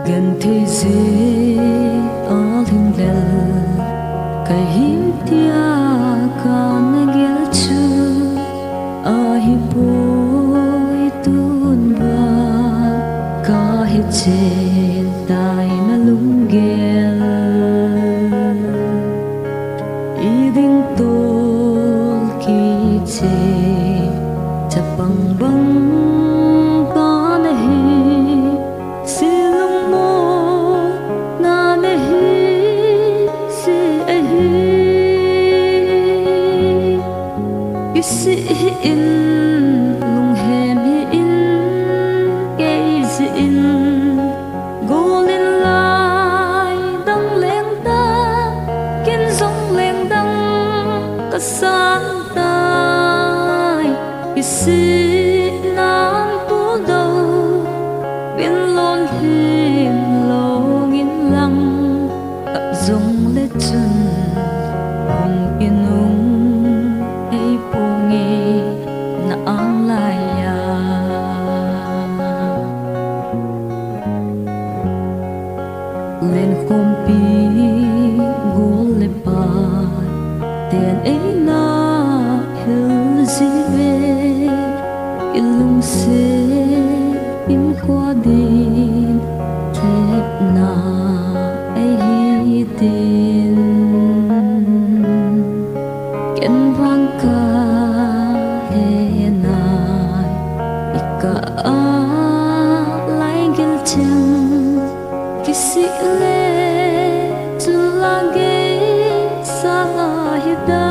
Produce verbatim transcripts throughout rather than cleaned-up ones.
Genthei jeh a lhinglel kahi tia kana gel chu, ahipoi tun vang kahe chen tai nalunggel. Iding tol kiche chapang bang kana hi, silungmong na nahi jeh ahi. Isih hih in, lunghem hih in, kei jeh in, gol in lai dang leng tan, ken jong leng dang kasan tai. Isih nan puldou, ken lonlhin lou inlang, kap jongle chun hung kinung hei ponge na anglai a. Lenkhompi gol le pai ten eina hil jiuve, ilungset in koi din thepna eihi tin. Ken vang kahe nai, ikah a lai gel cheng, kisih le chun la gei sanga hita.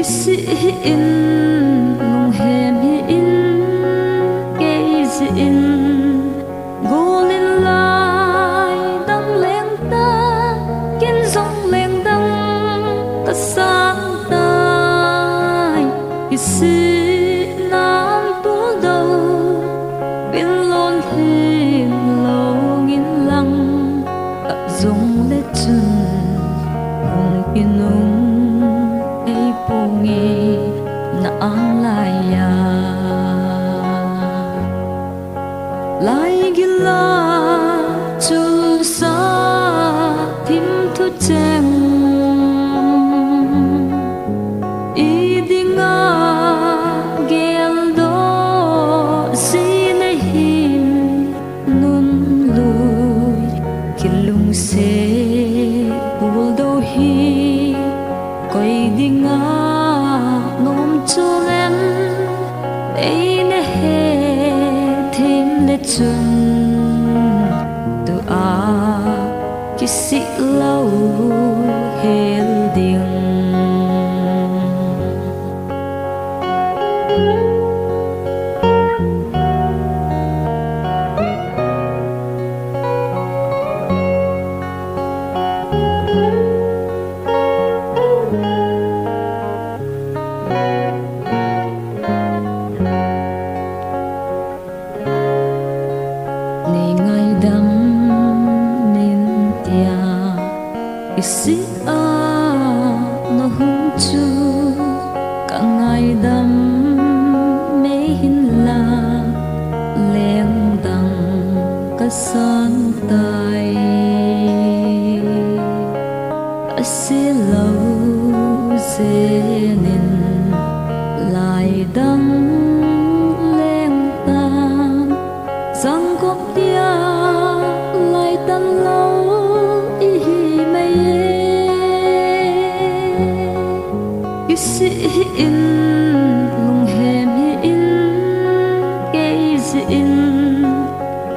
Isih hih in, lunghem hih in, kei jeh in, gol in lai dang leng tan, ken jong leng dang kasan tai. Isih nan puldou, ken lonlhin lou inlang, kap jongle chun hung kinung hei ponge na anglai a. Lai gil a chun sa thim thu cheng, iding a geldoh ji nahim, nunlui kilungset puldou hi koi dinga nom chulem, eina hethem le chun tua kisih lou hel ding. Nei ngaidam in tia, isih a nahung chu ka ngaidam mei hinla, leng dang kasan tai. Asilou jeh in lai dang leng tan, jangkop tia lai tan lou ihi mai e. Isih hih in, lunghem hih in, kei jeh in,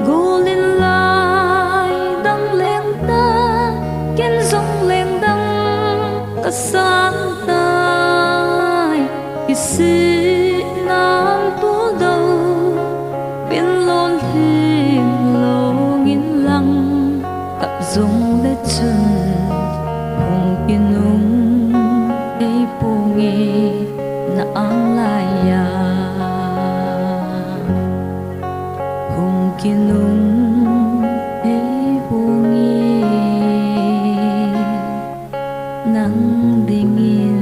gol in lai dang leng tan, ken jong leng dang kasan tai. Isih nan puldou, ken lonlhin lou inlang, kap jongle chun hung kinung hei ponge na anglai a. Hung kinung hei ponge nang dingin.